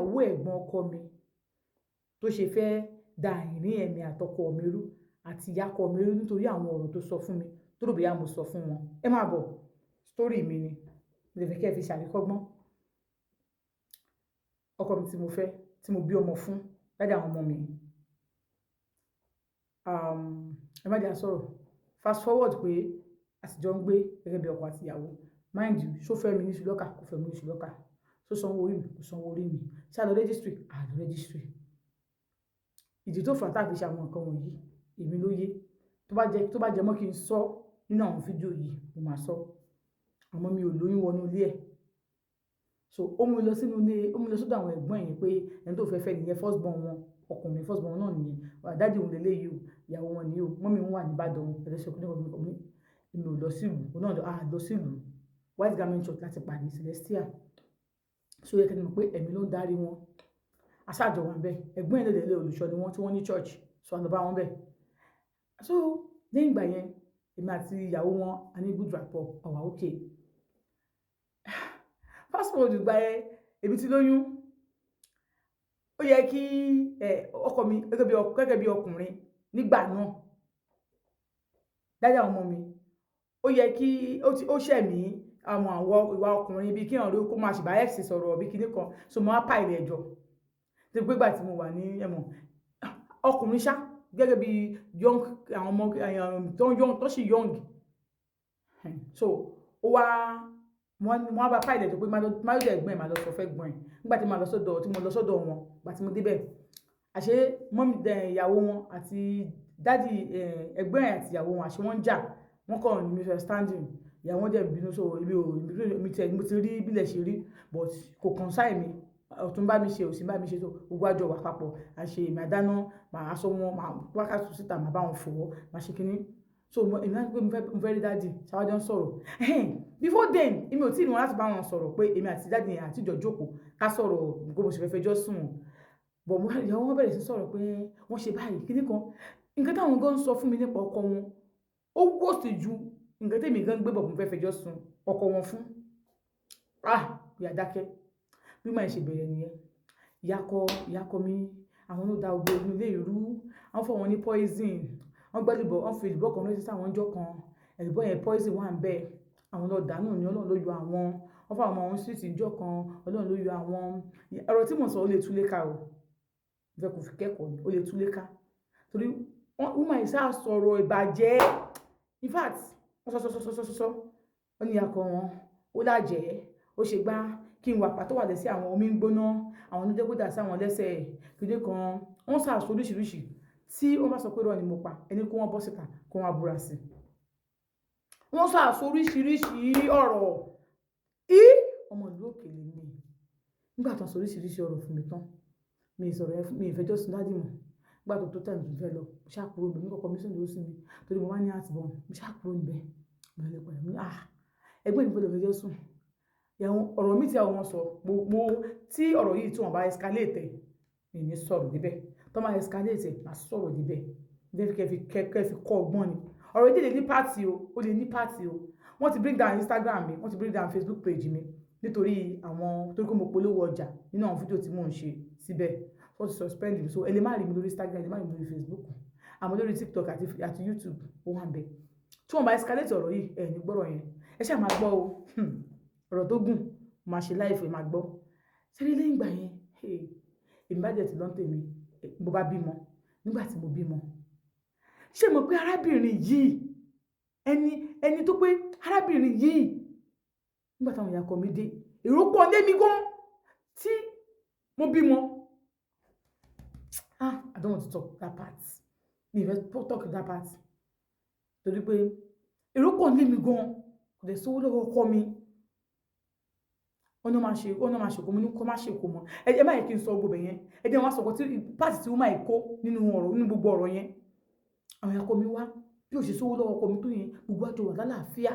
Ìyàwó ẹ̀gbọ́n ọkọ mi tó ṣe fẹ́ da ìrìn ẹ̀mí àtọkọ mi rú àti ìyá ọkọ mi rú nítorí àwọn ọ̀rọ̀ tó sọ fún mi, tó rò bóyá mo sọ fún wọn. Ẹ máa bọ̀, story mi ni mo lè fẹ́ kí ẹ fi ṣàríkọ́gbọ́n. Ọkọ mi tí mo fẹ́, tí mo bí ọmọ fún, daddy àwọn ọmọ mi, ẹ má jẹ́ à sọ̀rọ̀ fast forward pé a sì jọ ń gbé gẹ́gẹ́ bí ọkọ àti ìyàwó. Mind you, ṣó fẹ́ mi ní ṣùlọ́kà? Kò fẹ́ mi ní ṣùlọ́kà. Ṣó sanwó orí mi? Kò sanwó orí mi. Ṣé a lọ registry? A lọ registry. Ìdí tó fà á tá a fi ṣe àwọn nǹkan wọ̀nyí, èmi ló yé. Tó bá jẹ mọ́ kí n sọ nínú àwọn fídíò yìí, mo máa sọ. Àmọ́ mi ò lóyún wọnú ilé ẹ̀. So ó mú mi lọ sínú ilé, ó mú mi lọ sọ́dọ̀ àwọn ẹ̀gbọ́n yẹn pé ẹni tó fẹ́ fẹ́ nìyẹn, first born wọn, ọkùnrin first born náà nìyẹn. Daddy òun lélẹ́yìí o, ìyàwó wọn nìyí o, mummy wọn wà ní Ìbàdàn, ẹlẹ́sẹ̀ ọkùnrin kan. Èmi ò lọ sílùú, òun náà á lọ sílùú. White Garment Church láti pàdé, Celestial. So yẹ kí n mọ̀ pé ẹ̀mí ló ń darí wọn. Aṣáàjọ wà bẹ́ẹ̀. Ẹ̀gbọ́n ẹ̀ lè olùṣọ́ ni wọ́n tí wọ́n ní church, so a lọ bá wọn bẹ́ẹ̀. So lẹ́yìn ìgbà yẹn, èmi àti ìyàwó wọn a ní good rapport, àwa okay. Fast forward ìgbà yẹn, èmi ti lóyún. Ó yẹ kí ọkọ mi gẹ́gẹ́ bí ọkùnrin nígbà náà, daddy àwọn ọmọ mi, ó yẹ kí ó ṣẹ̀ mí, àwọn àwọ ìwà ọkùnrin bíi kí ọ̀rẹ́ kó máa ṣìbá ex sọ̀rọ̀ bí kinní kan. So mo wá pile ẹjọ́ tí pé ìgbà tí mo wà ní ẹ̀mọ̀ ọkùnrin ṣá, gẹ́gẹ́ bí young, àwọn ọmọ tó young, tó sì young. So ó wá wọ́n wá bá pile ẹjọ́ pé má lọ́dọ̀ ẹ̀gbọ́n ẹ̀, má lọ sọ fẹ́ gbọ́n ẹ̀. Nígbà tí mo lọ sọ́dọ̀, tí mo lọ sọ́dọ̀ wọn, ìgbà tí mo débẹ̀, àṣé mummy ìyàwó wọn àti daddy ẹ̀gbọ́n ẹ̀ àti ìyàwó wọn, àṣé wọ́n ń jà, wọ́n kàn ní misunderstanding. Ìyàwó wọn dẹ̀ bínú. So èmi ò, èmi tiẹ̀ mo ti rí bílẹ̀ ṣe rí, but kò concern mi. Ọ̀tún bá mi ṣe, òsì bá mi ṣe, so gbogbo àjọ wà papọ̀. À ṣe èmi àdáná, màá aṣọ wọn, màá wákàtí síta, màá bá wọn fọ̀, màá ṣe kínní. So èmi á pé mo fẹ́ rí daddy, ṣáwájọ́ ń sọ̀rọ̀. Before then, èmi ò tí ì ní wọn láti bá wọn sọ̀rọ̀ pé èmi àti daddy yẹn àti ìjọ jókòó ká sọ̀rọ̀ gbogbo mo sì fẹ́ fẹjọ́ sùn wọn. But ìyàwó wọn bẹ̀rẹ̀ sí sọ̀rọ̀ pé wọ́n ṣe báyìí kíní kan. Nǹkan táwọn gan sọ fún mi nípa ọkọ wọn, ó wọ́ọ̀sì ju nǹkan tèmi gan gbé bọ̀ mo fẹ́ fẹjọ́ sùn ọkọ wọn fún. Ah, ìyá dákẹ́. Bí màá ṣe bẹ̀rẹ̀ nìyẹn. Ìyá kọ mi, àwọn ló da gbogbo inú ilé ìrú, wọ́n fún wọn ní poison, wọ́n gbẹ́ èlùbọ́, wọ́n fi èlùbọ́ kan ránṣẹ́ sí àwọn ọjọ́ kan, èlùbọ́ yẹn poison wà níbẹ̀, àwọn lọ dànù ní, Ọlọ́run ló yọ àwọn. Wọ́n fún àwọn ọmọ wọn street ìjọ kan, Ọlọ́run ló yọ àwọn. Ọ̀rọ̀ tí mò ń sọ, ó lè túlé ká o. Mo fẹ́ kó fi kẹ́kọ̀ọ́ ni, ó lè túlé ká. Torí woman yìí sá sọ̀rọ̀ ìbàjẹ́. In fact, wọ́n sọ sọ sọ sọ sọ sọ. Wọ́n ní ìyá ọkọ wọn, ó lájẹ̀ẹ́, ó ṣe gbá kí n wà pàtó wà lẹ́sẹ̀ àwọn, omi ń gbóná, àwọn ló jẹ́ kó dà sí àwọn lẹ́sẹ̀ kíní kan. Wọ́n sá sọ oríṣiríṣi. Tí wọ́n bá sọ pé irọ́ ni mo pa, ẹni kó wọ́n bọ́ síta, kó wọ́n búra sí. Wọ́n sá sọ oríṣiríṣi ọ̀rọ̀. Í ọmọ ìlú òkè lè mi. Nígbà tí wọ́n sọ oríṣiríṣi ọ̀rọ̀ fún mi tán, mi ì sọ̀rọ̀ ẹ fún mi, ì fẹjọ́ sùn daddy mọ́. Nígbà tó tó time tí mo fẹ́ lọ, mo ṣá kúrò níbẹ̀. Mo ní kọ́kọ́ mi sùn ló sí mi torí mo máa ń ní heartburn. Mo ṣá kúrò níbẹ̀. Mo lọ padà. Mo ní, "Ah, ẹgbẹ́ mi fẹ́ lọ fẹjọ́ sùn." Ìyàwó ọ̀rọ̀ mi tí àwọn wọn sọ, mo tí ọ̀rọ̀ yìí tí wọ́n bá escalate ẹ̀, mi ò ní sọ̀rọ̀ débẹ̀. Tí wọ́n bá escalate ẹ̀, màá sọ̀rọ̀ débẹ̀. Bẹ́ẹ̀ kẹ́ fi kọ́ ọgbọ́n ni. Ọ̀rọ̀ yìí lè ní part o, ó lè ní part o. Wọ́n ti bring down Instagram mi, wọ́n ti bring down Facebook page mi nítorí àwọn, torí pé mo polówó ọjà nínú àwọn fídíò tí mò ń ṣe síbẹ̀. Wọ́n ti suspend mi, so ẹ lè má rí mi lórí Instagram, ẹ lè má rí mi lórí Facebook. Àmọ́ lórí TikTok àti YouTube, ó wà níbẹ̀. Tí wọ́n bá escalate ọ̀rọ̀ yìí, ẹ ní gbọ́rọ̀ yẹn. Ẹ ṣáà máa gbọ́ o. Ọ̀rọ̀ tó gùn, máa ṣe live, ẹ máa gbọ́. Ṣé rí lẹ́yìn ìgbà yẹn, èmi bá dẹ̀ ti lọ́n tèmi, mo bá bímọ. Nígbà tí mo bímọ, ṣé mo pé arábìnrin yìí, ẹni tó pé arábìnrin yìí, nígbà táwọn ìyá ọkọ mi dé, èrò pọ̀ lé mi gan tí mo bímọ. Ah, I don't want to talk that part. Mi ò fẹ́ talk that part. Torí pé èrò pọ̀ lé mi gan, kò dẹ̀ sówó lọ́wọ́ ọkọ mi. Wọ́n náà máa ṣe kó mo ní kó má ṣe kó mọ́. Ẹ má yẹ kí n sọ gbogbo yẹn. Ẹ jẹ́ wọ́n sọ tí part tí woman yìí kó nínú ọ̀rọ̀, nínú gbogbo ọ̀rọ̀ yẹn. Àwọn ìyá ọkọ mi wá, bí ó ṣe sówó lọ́wọ́ ọkọ mi tó yẹn, gbogbo àjọ wà lálàáfíà.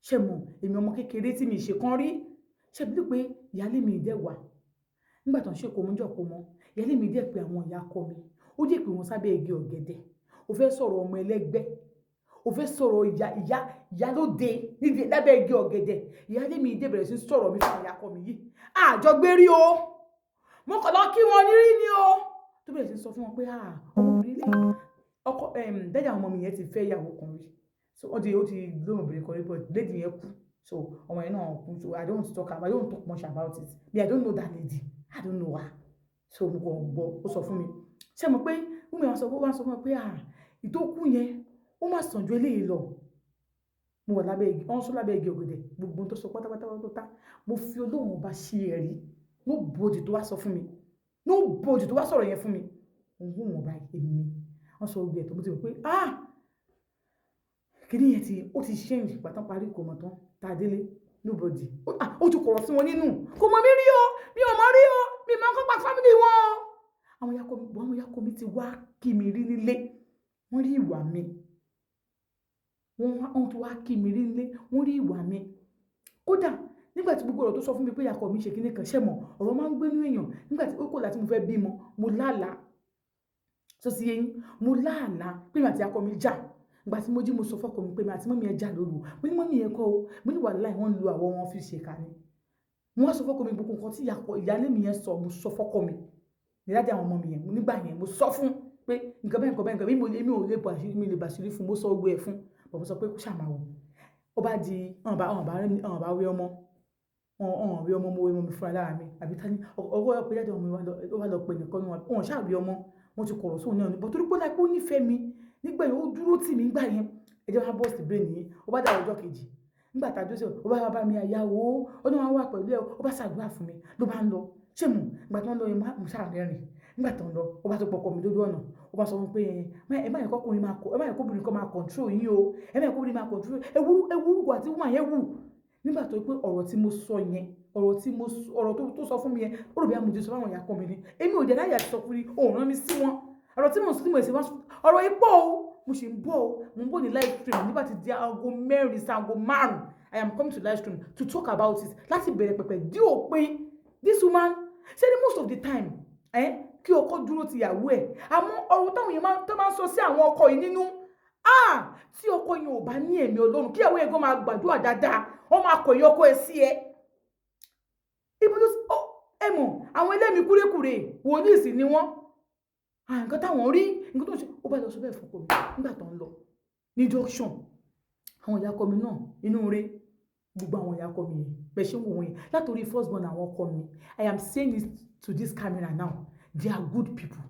Ṣé mọ̀, èmi ọmọ kékeré tí mi ṣe kan rí. Ṣé bí pé ìyálé mi dẹ̀ wà. Nígbà tó ń ṣe kó mọ́ jọ kó mọ́, ìyálé mi dẹ̀ pé àwọn ìyá ọkọ mi. Ó dẹ̀ pé wọ́n sábẹ́ igi ọ̀gẹ̀dẹ̀. Ó fẹ́ sọ̀rọ̀ ọmọ ẹlẹ́gbẹ́. Ó fẹ́ sọ̀rọ̀ ìyá ìyá ìyálóde níbi lábẹ́ igi ọ̀gẹ̀dẹ̀. Ìyálé mi dẹ̀ bẹ̀rẹ̀ sí ní sọ̀rọ̀ mi fún ìyá ọkọ mi yìí. Àjọ gbé rí o. Mo kàn lọ kí wọn rí ni o. Tó bẹ̀rẹ̀ sí sọ fún wọn pé, ah, ọmọbìnrin lè ọkọ daddy àwọn ọmọ mi yẹn ti fẹ́ ìyàwó kan rí. So ó ti gbé ọmọbìnrin kan rí, but lady yẹn kú. So ọmọ yẹn náà kú. So I don't talk much about it. Me, I don't know that lady, I don't know her. So mo kàn gbọ́, ó sọ fún mi. Ṣé mo pé woman wá sọ fún mi pé, ah, ìtókù yẹn, ó má sàn ju eléyìí lọ. Mo wà lábẹ́ igi, wọ́n sọ lábẹ́ igi ọ̀gẹ̀dẹ̀. Gbogbo ohun tó sọ pátápátá pátápátá, mo fi Ọlọ́run Ọba ṣe ẹ̀rí. Nobody tó wá sọ fún mi, nobody tó wá sọ̀rọ̀ yẹn fún mi. Òun wò wọ́n báyìí, èmi wọ́n sọ gbogbo ẹ̀ tó, mo ti rò pé, ah, kíní yẹn ti ó ti change. Ìgbà tán parí kò mọ̀ tán tá a délé, nobody, ó ti kọ̀rọ̀ sí wọn nínú. Kò mọ̀ mí rí o, mi ò mọ̀ rí o, mi máa ń kọ́pa family wọn o. Àwọn ìyá ọkọ mi ti wá kí mi rí nílé, wọ́n rí ìwà mi. Wọ́n ti wá kí mi rí nílé, wọ́n rí ìwà mi. Kódà nígbà tí gbogbo ọ̀rọ̀ tó sọ fún mi pé ìyá ọkọ mi ṣe kíní kan, ṣẹ̀ mọ̀, ọ̀rọ̀ máa ń gbénú èèyàn. Nígbà tí ó kò láti mo fẹ́ bímọ, mo lálàá tó sì yẹn, mo láàlá pé mi àti ìyá ọkọ mi jà. Ìgbà tí mo jí, mo sọ fọ́kọ mi pé mi àti mummy ẹ jà lóru. Mo ní mummy ẹ kọ́ o. Mo ní wàhálà, wọ́n ń lo àwọ̀ wọn fi ṣèkà ni. Mo wá sọ fọ́kọ mi gbogbo nǹkan tí ìyáálé mi yẹn sọ. Mo sọ fọ́kọ mi ní daddy àwọn ọmọ mi yẹn nígbà yẹn. Mo sọ fún pé nǹkan bẹ́ẹ̀, nǹkan bẹ́ẹ̀, nǹkan bẹ́ẹ̀. Èmi ò lè bọ̀ àṣírí mi, lè bàṣírí fún. Mo sọ gbogbo ẹ̀ fún bọ̀. Mo sọ pé kó ṣàmà wò ó. Bá di ọ̀n bá wé ọmọ, ọ̀n wé ọmọ, mo wé ọmọ mi fúnra lára mi. Àbí ta ni ọwọ́ ẹ pé daddy ọmọ mi wá lọ pè nìkan ní wọn, wọn ṣáà wé ọmọ. Wọn ti kọ̀rọ̀ sóun náà ni bọ̀, torí pé láìpẹ́ ó nífẹ̀ẹ́ mi nígbà yẹn, ó dúró tì mí nígbà yẹn. Ẹ jẹ́ wá bọ́ọ̀sì brain yìí. Ó bá dà ọjọ́ kejì, nígbà tá a dúró sí, ó bá bá mi àyàwó, ó ní wọn wà pẹ̀lú ẹ. Ó bá ṣàdúrà fún mi, ló bá ń lọ. Ṣé mo ìgbà tó ń lọ yẹn, mo ṣàrẹ́rìn. Nígbà tó ń lọ, ó bá tó pọkọ mi lójú ọ̀nà, ó bá sọ fún pé, ẹ má yẹ kọkùnrin máa kọ, ẹ má yẹ kóbìnrin kan máa control yín o, ẹ má yẹ kóbìnrin máa control. Ewúrú ewúrú àti woman yẹn wù nígbà tó pé ọ̀rọ̀ tí mo sọ yẹn, ọ̀rọ̀ tí mo ọ̀rọ̀ tó sọ fún mi yẹn, ó rò bí amòjì sọ fáwọn ìyá kan mi ni. Èmi ò jẹ́ láyé àti sọ fún mi, òun rán mi sí wọn. Ọ̀rọ̀ tí mo sọ, tí mo ṣe wá, ọ̀rọ̀ yìí pọ̀ o. Mo ṣe ń bọ̀ o, mo ń bọ̀ ní live stream nígbà tí di aago 4 sí aago 5. I am coming to live stream to talk about it láti bẹ̀rẹ̀ pẹ̀pẹ̀ dí òpin. This woman ṣe ni most of the time, kí ọkọ dúró ti ìyàwó ẹ̀. Àmọ́ ọ̀rọ̀ táwọn èèyàn tó máa ń sọ sí àwọn ọkọ yìí nínú, ah, tí ọkọ yẹn ò bá ní ẹ̀mí Ọlọ́run, kí ìyàwó yẹn gan máa gbàdúrà dáadáa, wọ́n máa kọ̀ ìyọkọ ẹ̀ sí ẹ. Ibi tó ẹ mọ̀, àwọn ẹlẹ́mìí kúrékùrè, wòlíì sì ni wọ́n. Nǹkan táwọn rí, nǹkan tó ń ṣe, ó bá lọ sọ bẹ́ẹ̀ fún ọkọ mi nígbà tó ń lọ ní junction. Àwọn ìyá ọkọ mi náà inú rẹ̀, gbogbo àwọn ìyá ọkọ mi yẹn, bẹ́ẹ̀ ṣe ń wò wọ́n yẹn, látòrí first born àwọn ọkọ mi, I am saying this to this camera now, they are good people.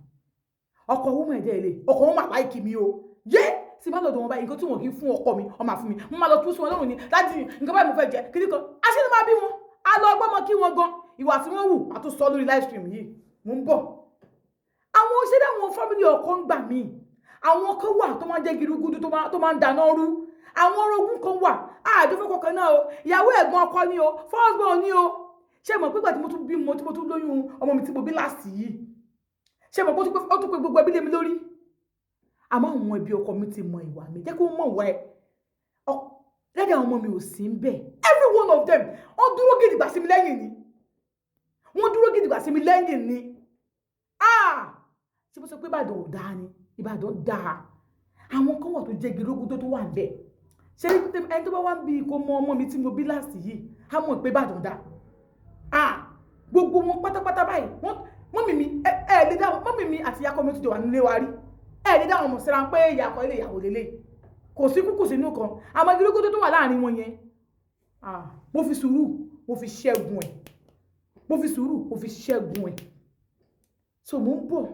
Ọkọ woman ẹ̀dẹ́ ilé ọkọ wọn máa like mi o. Yé tí bá lọ́dọ̀ wọn báyìí, nǹkan tí wọn kì í fún ọkọ mi, ọmọ àfún mi. Mo máa lọ tún sí wọn lọ́rùn ni láti nǹkan báyìí mo fẹ́ jẹ kíní kan, aṣíní máa bí wọn a lọ gbọ́mọ kí wọn gan. Ìwà tí wọ́n wù, a tún sọ lórí live stream yìí. Mo ń bọ̀. Àwọn òṣèré, àwọn family ọkọ ń gbà míì, àwọn kan wà tó máa ń jẹ́ girugudu, tó máa ń dáná rú. Àwọn orogún kan wà, àjọ fẹ́ kọkàn náà o, ìyàwó ẹ̀gbọ́n ọkọ ni o, first born ni o. Ṣé mọ̀ pé ìgbà tí mo tún bímọ, tí mo tún lóyún ọmọ mi tí mo bí last yìí, ṣé mọ̀ pé ó tún pé gbogbo ẹbí lé mi lórí? Àmọ́ àwọn ẹbí ọkọ mi ti mọ ìwà mi, jẹ́ kí wọ́n mọ̀ wá ẹ lẹ́dẹ̀. Àwọn ọmọ mi ò sí ń bẹ̀. Every one of them, wọ́n dúró gidigba sí mi lẹ́yìn ni, wọ́n dúró gidigba sí mi lẹ́yìn ni. Ah, ṣé mo sọ pé Ìbàdàn ò dáa ni? Ìbàdàn dáa. Àwọn kan wà tó jẹ́ girogun tó wà ń bẹ̀. Ṣé ẹni tó bá wá ń bí kó mọ ọmọ mi tí mo bí last yìí, á mọ̀ pé Ìbàdàn dáa. Ah, gbogbo wọn pátápátá báyìí, wọ́n mummy mi, ẹ lè dá mummy mi àti ìyá ọkọ mi tó jọ wà nílé wa rí. Ẹ lè dá wọn mọ̀ síra pé ìyá ọkọ ilé ìyàwó lélẹ̀. Kò sí kúkú sínú kan. Àmọ́ girogun tó wà láàrin wọn yẹn, ah, mo fi sùúrù, mo fi ṣẹ́gun ẹ̀. Mo fi sùúrù, mo fi ṣẹ́gun ẹ̀. So mo ń bọ̀.